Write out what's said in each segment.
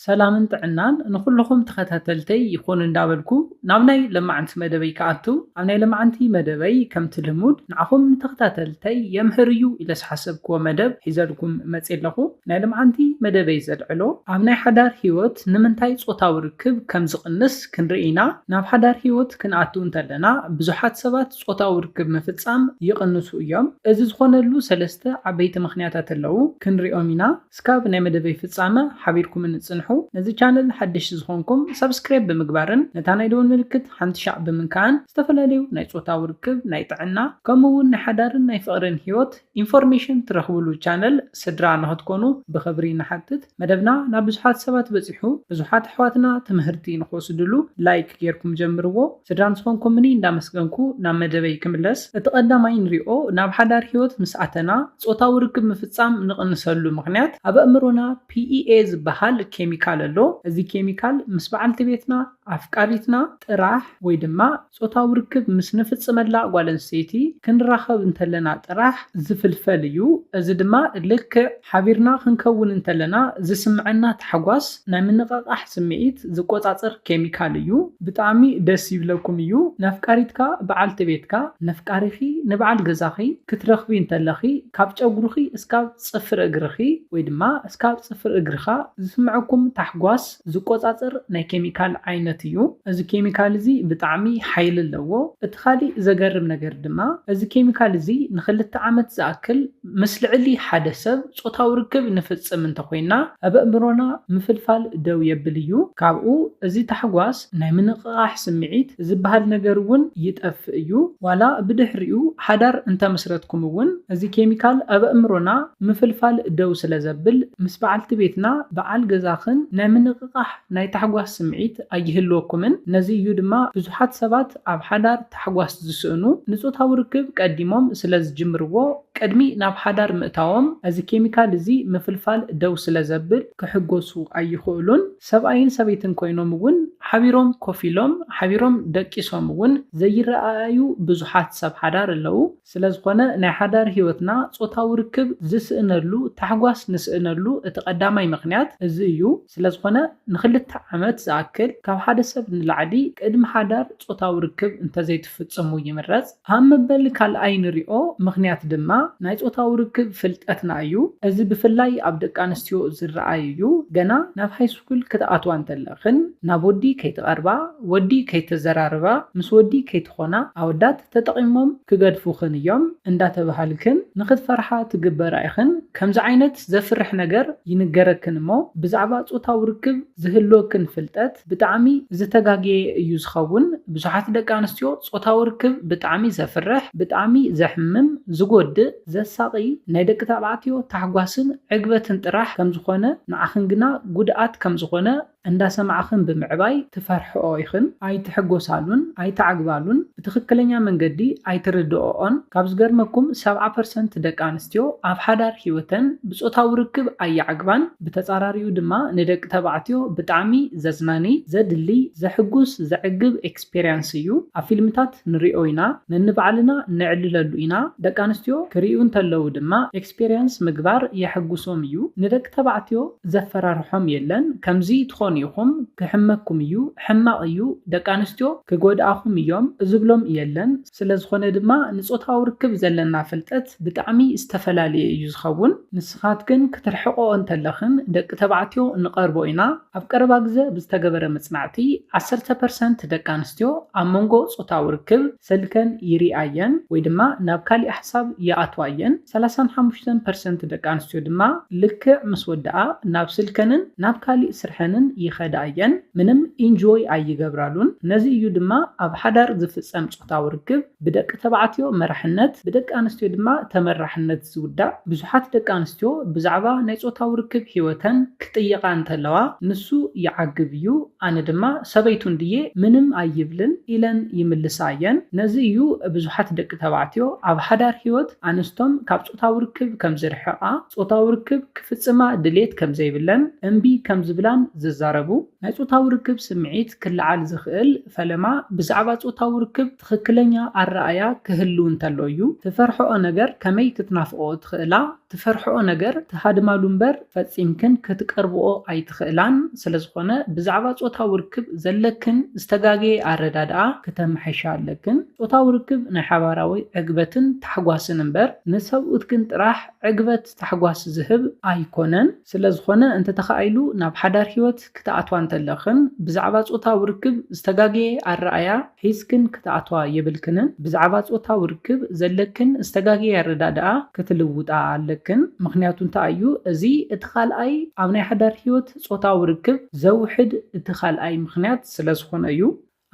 ሰላምን ጥዕናን ንኹልኹም ተኸታተልተይ ይኹን እንዳበልኩ፣ ናብ ናይ ለማዓንቲ መደበይ ክኣቱ፣ ኣብ ናይ ለማዓንቲ መደበይ ከምቲ ልሙድ ንዓኹም ንተኸታተልተይ የምህር እዩ ኢለ ዝሓሰብክዎ መደብ ሒዘልኩም መፅየ ኣለኹ። ናይ ለማዓንቲ መደበይ ዘልዕሎ፣ ኣብ ናይ ሓዳር ህይወት ንምንታይ ጾታዊ ርክብ ከም ዝቕንስ ክንርኢ ኢና። ናብ ሓዳር ህይወት ክንኣቱ እንተለና፣ ብዙሓት ሰባት ጾታዊ ርክብ ምፍጻም ይቕንሱ እዮም። እዚ ዝኾነሉ ሰለስተ ዓበይቲ ምኽንያታት ኣለዉ፣ ክንሪኦም ኢና። እስካብ ናይ መደበይ ፍጻመ ሓቢርኩምኒ ጽንሑ። ነዚ ቻነል ሓደሽቲ ዝኾንኩም፣ ሳብስክራይብ ብምግባርን ነታ ናይ ደወል ምልክት ሓንቲ ሻዕ ብምንካእን፣ ዝተፈላለዩ ናይ ጾታዊ ርክብ፣ ናይ ጥዕና፣ ከምኡ እውን ናይ ሓዳርን ናይ ፍቕርን ህይወት ኢንፎርሜሽን ትረኽብሉ ቻነል ስድራ ንኽትኮኑ ብኽብሪ ንሓትት። መደብና ናብ ብዙሓት ሰባት በጺሑ፣ ብዙሓት ኣሕዋትና ትምህርቲ ንኽወስድሉ ላይክ ጌርኩም ጀምርዎ። ስድራ ንዝኾንኩምኒ እንዳመስገንኩ ናብ መደበይ ክምለስ። እቲ ቀዳማይ ንሪኦ፣ ናብ ሓዳር ህይወት ምስ ኣተና ጾታዊ ርክብ ምፍጻም ንቕንሰሉ ምኽንያት፣ ኣብ ኣእምሮና ፒ ኢ ኤ ዝበሃል ኬሚካል ኣሎ። እዚ ኬሚካል ምስ በዓልቲ ቤትና፣ ኣፍቃሪትና ጥራሕ ወይ ድማ ጾታዊ ርክብ ምስ ንፍጽመላ ጓል ኣንስተይቲ ክንራኸብ እንተለና ጥራሕ ዝፍልፈል እዩ። እዚ ድማ ልክዕ ሓቢርና ክንከውን እንተለና ዝስምዐና ታሕጓስ፣ ናይ ምንቕቓሕ ስምዒት ዝቆጻጸር ኬሚካል እዩ። ብጣዕሚ ደስ ይብለኩም እዩ። ነፍቃሪትካ፣ በዓልቲ ቤትካ፣ ነፍቃሪኺ፣ ንበዓል ገዛኺ ክትረኽቢ እንተለኺ፣ ካብ ጨጉርኺ እስካብ ጽፍሪ እግርኺ ወይ ድማ እስካብ ጽፍሪ እግርኻ ዝስምዐኩም ታሕጓስ ዝቆጻጸር ናይ ኬሚካል ዓይነት እዩ። እዚ ኬሚካል እዚ ብጣዕሚ ሓይሊ ኣለዎ። እቲ ካሊእ ዘገርም ነገር ድማ፣ እዚ ኬሚካል እዚ ንኽልተ ዓመት ዝኣክል ምስ ልዕሊ ሓደ ሰብ ጾታዊ ርክብ ንፍጽም እንተኾይና፣ ኣብ ኣእምሮና ምፍልፋል ደው የብል እዩ። ካብኡ፣ እዚ ታሕጓስ ናይ ምንቕቓሕ ስምዒት ዝበሃል ነገር እውን ይጠፍእ እዩ። ዋላ ብድሕሪኡ ሓዳር እንተመስረትኩም እውን፣ እዚ ኬሚካል ኣብ ኣእምሮና ምፍልፋል ደው ስለ ዘብል፣ ምስ በዓልቲ ቤትና፣ በዓል ገዛኽን ናይ ምንቕቓሕ ናይ ታሕጓስ ስምዒት ኣይህልወኩምን። ነዚ እዩ ድማ ብዙሓት ሰባት ኣብ ሓዳር ታሕጓስ ዝስእኑ። ንጾታዊ ርክብ ቀዲሞም ስለ ዝጅምርዎ፣ ቅድሚ ናብ ሓዳር ምእታዎም፣ እዚ ኬሚካል እዚ ምፍልፋል ደው ስለ ዘብል ክሕጎሱ ኣይኽእሉን። ሰብኣይን ሰበይትን ኮይኖም እውን ሓቢሮም ኮፍ ኢሎም፣ ሓቢሮም ደቂሶም እውን ዘይረኣኣዩ ብዙሓት ሰብ ሓዳር ኣለዉ። ስለ ዝኾነ፣ ናይ ሓዳር ህይወትና ጾታዊ ርክብ ዝስእነሉ፣ ታሕጓስ ንስእነሉ እቲ ቀዳማይ ምኽንያት እዚ እዩ። ስለ ዝኾነ፣ ንኽልተ ዓመት ዝኣክል ካብ ሓደ ሰብ ንላዕሊ ቅድሚ ሓዳር ጾታዊ ርክብ እንተዘይትፍጽሙ ይምረጽ። ሃም መበል ካልኣይ ንሪኦ ምኽንያት ድማ ናይ ጾታዊ ርክብ ፍልጠትና እዩ። እዚ ብፍላይ ኣብ ደቂ ኣንስትዮ ዝረኣይ እዩ። ገና ናብ ሃይስኩል ክትኣትዋ እንተለኽን ናብ ወዲ ከይትቐርባ፣ ወዲ ከይተዘራርባ፣ ምስ ወዲ ከይትኾና፣ ኣወዳት ተጠቒሞም ክገድፉኽን እዮም እንዳተባሃልክን ንኽትፈርሓ ትግበራ ኢኽን። ከምዚ ዓይነት ዘፍርሕ ነገር ይንገረክን እሞ ብዛዕባ ጾታዊ ርክብ ዝህልወክን ፍልጠት ብጣዕሚ ዝተጋገየ እዩ ዝኸውን። ብዙሓት ደቂ ኣንስትዮ ጾታዊ ርክብ ብጣዕሚ ዘፍርሕ፣ ብጣዕሚ ዘሕምም፣ ዝጎድእ፣ ዘሳቒ፣ ናይ ደቂ ተባዕትዮ ታሕጓስን ዕግበትን ጥራሕ ከም ዝኾነ፣ ንዓኽን ግና ጉድኣት ከም ዝኾነ እንዳሰማዕኽን ብምዕባይ ትፈርሕኦ ኢኽን። ኣይትሕጎሳሉን፣ ኣይትዓግባሉን፣ ብትኽክለኛ መንገዲ ኣይትርድኦኦን። ካብ ዝገርመኩም፣ ሰብዓ ፐርሰንት ደቂ ኣንስትዮ ኣብ ሓዳር ህይወተን ብጾታዊ ርክብ ኣየዓግባን። ብተጻራሪኡ ድማ ንደቂ ተባዕትዮ ብጣዕሚ ዘዝናኒ፣ ዘድሊ፣ ዘሕጉስ፣ ዘዕግብ ኤክስፔሪያንስ እዩ። ኣብ ፊልምታት ንሪኦ ኢና፣ ነንባዕልና ነዕልለሉ ኢና። ደቂ ኣንስትዮ ክርእዩ እንተለዉ ድማ ኤክስፔሪያንስ ምግባር የሐጉሶም እዩ። ንደቂ ተባዕትዮ ዘፈራርሖም የለን። ከምዚ ትኾኑ ኢኹም፣ ክሕመኩም እዩ፣ ሕማቕ እዩ፣ ደቂ ኣንስትዮ ክጎድኣኹም እዮም ዝብሎም የለን። ስለ ዝኾነ ድማ ንጾታዊ ርክብ ዘለና ፍልጠት ብጣዕሚ ዝተፈላለየ እዩ ዝኸውን። ንስኻትክን ክትርሕቆ እንተለኽን ደቂ ተባዕትዮ ንቐርቦ ኢና። ኣብ ቀረባ ግዘ ብዝተገበረ መጽናዕቲ ዓሰርተ ፐርሰንት ደቂ ኣንስትዮ ኣብ መንጎ ጾታዊ ርክብ ስልከን ይሪኣየን ወይ ድማ ናብ ካሊእ ሓሳብ ይኣትዋየን። ሰላሳን ሓሙሽተን ፐርሰንት ደቂ ኣንስትዮ ድማ ልክዕ ምስ ወድኣ ናብ ስልከንን ናብ ካሊእ ስርሐንን ይኸዳ እየን። ምንም ኢንጆይ ኣይገብራሉን። ነዚ እዩ ድማ ኣብ ሓዳር ዝፍጸም ጾታዊ ርክብ ብደቂ ተባዕትዮ መራሕነት፣ ብደቂ ኣንስትዮ ድማ ተመራሕነት ዝውዳእ። ብዙሓት ደቂ ኣንስትዮ ብዛዕባ ናይ ጾታዊ ርክብ ህይወተን ክጥየቓ እንተለዋ፣ "ንሱ ይዓግብ እዩ፣ ኣነ ድማ ሰበይቱ እንድየ፣ ምንም ኣይብልን" ኢለን ይምልሳ እየን። ነዚ እዩ ብዙሓት ደቂ ተባዕትዮ ኣብ ሓዳር ህይወት ኣንስቶም ካብ ጾታዊ ርክብ ከም ዝርሕቓ፣ ጾታዊ ርክብ ክፍጽማ ድሌት ከም ዘይብለን፣ እምቢ ከም ዝብላን ዝዛረቡ። ናይ ጾታዊ ርክብ ስምዒት ክለዓል ዝኽእል ፈለማ ብዛዕባ ጾታዊ ርክብ ትኽክለኛ ኣረኣእያ ክህሉ እንተሎ እዩ። ትፈርሕኦ ነገር ከመይ ክትናፍቕኦ ትኽእላ? ትፈርሕኦ ነገር ትሃድማሉ እምበር ፈጺምክን ክትቀርብኦ ኣይትኽእላን። ስለዝኾነ ብዛዕባ ጾታዊ ርክብ ዘለክን ዝተጋገየ ኣረዳድኣ ክተምሕሻ ኣለክን። ጾታዊ ርክብ ናይ ሓባራዊ ዕግበትን ታሕጓስን እምበር ንሰብኡትክን ጥራሕ ዕግበት ታሕጓስ ዝህብ ኣይኮነን። ስለዝኾነ እንተተኻኢሉ ናብ ሓዳር ህይወት ክትኣትዋ እንተለኽን ብዛዕባ ጾታዊ ርክብ ዝተጋገየ ኣረኣያ ሒዝክን ክትኣትዋ የብልክንን። ብዛዕባ ጾታዊ ርክብ ዘለክን ዝተጋገየ ኣረዳድኣ ክትልውጣ ኣለክን። ምኽንያቱ እንታይ እዩ? እዚ እቲ ካልኣይ ኣብ ናይ ሓዳር ህይወት ጾታዊ ርክብ ዘውሕድ እቲ ካልኣይ ምኽንያት ስለዝኾነ እዩ።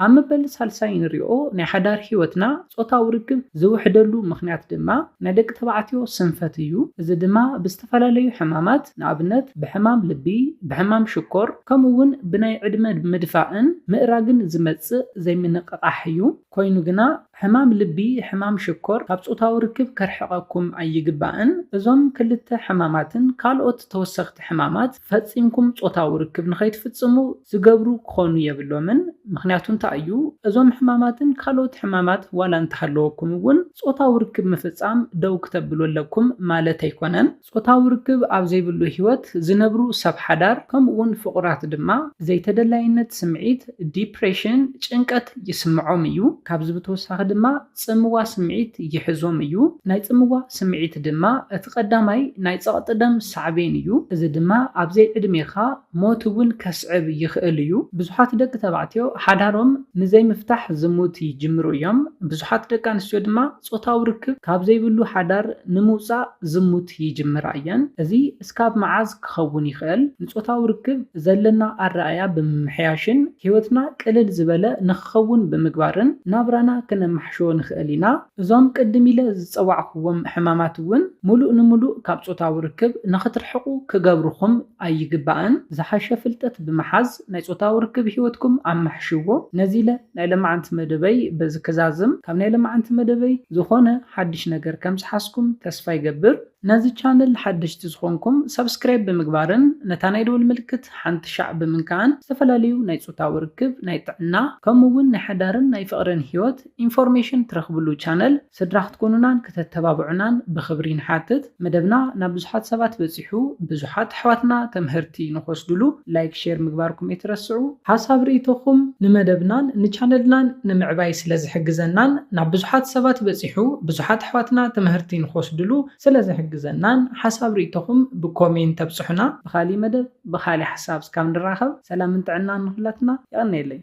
ኣብ መበል ሳልሳይ ንሪኦ ናይ ሓዳር ህይወትና ጾታዊ ርክብ ዝውሕደሉ ምኽንያት ድማ ናይ ደቂ ተባዕትዮ ስንፈት እዩ። እዚ ድማ ብዝተፈላለዩ ሕማማት፣ ንኣብነት ብሕማም ልቢ፣ ብሕማም ሽኮር፣ ከምኡ እውን ብናይ ዕድመ ምድፋእን ምእራግን ዝመጽእ ዘይምንቕቓሕ እዩ። ኮይኑ ግና ሕማም ልቢ፣ ሕማም ሽኮር ካብ ጾታዊ ርክብ ከርሕቐኩም ኣይግባእን። እዞም ክልተ ሕማማትን ካልኦት ተወሰኽቲ ሕማማት ፈጺምኩም ጾታዊ ርክብ ንኸይትፍጽሙ ዝገብሩ ክኾኑ የብሎምን። ምኽንያቱ እንታይ እዩ? እዞም ሕማማትን ካልኦት ሕማማት ዋላ እንተሃለወኩም እውን ጾታዊ ርክብ ምፍጻም ደው ክተብሉ ኣለኩም ማለት ኣይኮነን። ጾታዊ ርክብ ኣብ ዘይብሉ ህይወት ዝነብሩ ሰብ ሓዳር ከምኡ እውን ፍቑራት ድማ ዘይተደላይነት ስምዒት፣ ዲፕሬሽን፣ ጭንቀት ይስምዖም እዩ። ካብዚ ብተወሳኺ ድማ ጽምዋ ስምዒት ይሕዞም እዩ። ናይ ጽምዋ ስምዒት ድማ እቲ ቀዳማይ ናይ ጸቕጢ ደም ሳዕቤን እዩ። እዚ ድማ ኣብ ዘይዕድሜኻ ሞት እውን ከስዕብ ይኽእል እዩ። ብዙሓት ደቂ ተባዕትዮ ሓዳሮም ንዘይምፍታሕ ዝሙት ይጅምሩ እዮም። ብዙሓት ደቂ ኣንስትዮ ድማ ጾታዊ ርክብ ካብ ዘይብሉ ሓዳር ንምውጻእ ዝሙት ይጅምራ እየን። እዚ እስካብ መዓዝ ክኸውን ይኽእል? ንጾታዊ ርክብ ዘለና ኣረኣያ ብምምሕያሽን ህይወትና ቅልል ዝበለ ንኽኸውን ብምግባርን ናብራና ክነማሕሽዎ ንኽእል ኢና። እዞም ቅድም ኢለ ዝጸዋዕኩዎም ሕማማት እውን ምሉእ ንምሉእ ካብ ጾታዊ ርክብ ንኽትርሕቑ ክገብርኹም ኣይግባእን። ዝሓሸ ፍልጠት ብምሓዝ ናይ ጾታዊ ርክብ ህይወትኩም ኣማሕሽዎ። ነዚ ኢለ ናይ ለማዓንቲ መደበይ በዚ ክዛዝም። ካብ ናይ ለማዓንቲ መደበይ ዝኾነ ሓድሽ ነገር ከም ዝሓዝኩም ተስፋ ይገብር። ነዚ ቻነል ሓደሽቲ ዝኾንኩም ሰብስክራይብ ብምግባርን ነታ ናይ ደወል ምልክት ሓንቲ ሻዕ ብምንካእን ዝተፈላለዩ ናይ ጾታዊ ርክብ፣ ናይ ጥዕና፣ ከምኡ እውን ናይ ሓዳርን ናይ ፍቕርን ህይወት ኢንፎርሜሽን ትረኽብሉ ቻነል ስድራ ክትኮኑናን ከተተባብዑናን ብኽብሪ ንሓትት። መደብና ናብ ብዙሓት ሰባት በጺሑ ብዙሓት ኣሕዋትና ተምህርቲ ንኽወስድሉ ላይክ፣ ሼር ምግባርኩም ኣይትረስዑ። ሓሳብ ርእይቶኹም ንመደብናን ንቻነልናን ንምዕባይ ስለ ዝሕግዘናን ናብ ብዙሓት ሰባት በጺሑ ብዙሓት ኣሕዋትና ትምህርቲ ንኽወስድሉ ስለ ዝሕግዘናን ሓሳብ ርእይቶኹም ብኮሜንት ተብጽሑና። ብኻሊእ መደብ ብኻሊእ ሓሳብ እስካብ ንራኸብ ሰላምን ጥዕናን ንኹላትና። የቐንየለይ።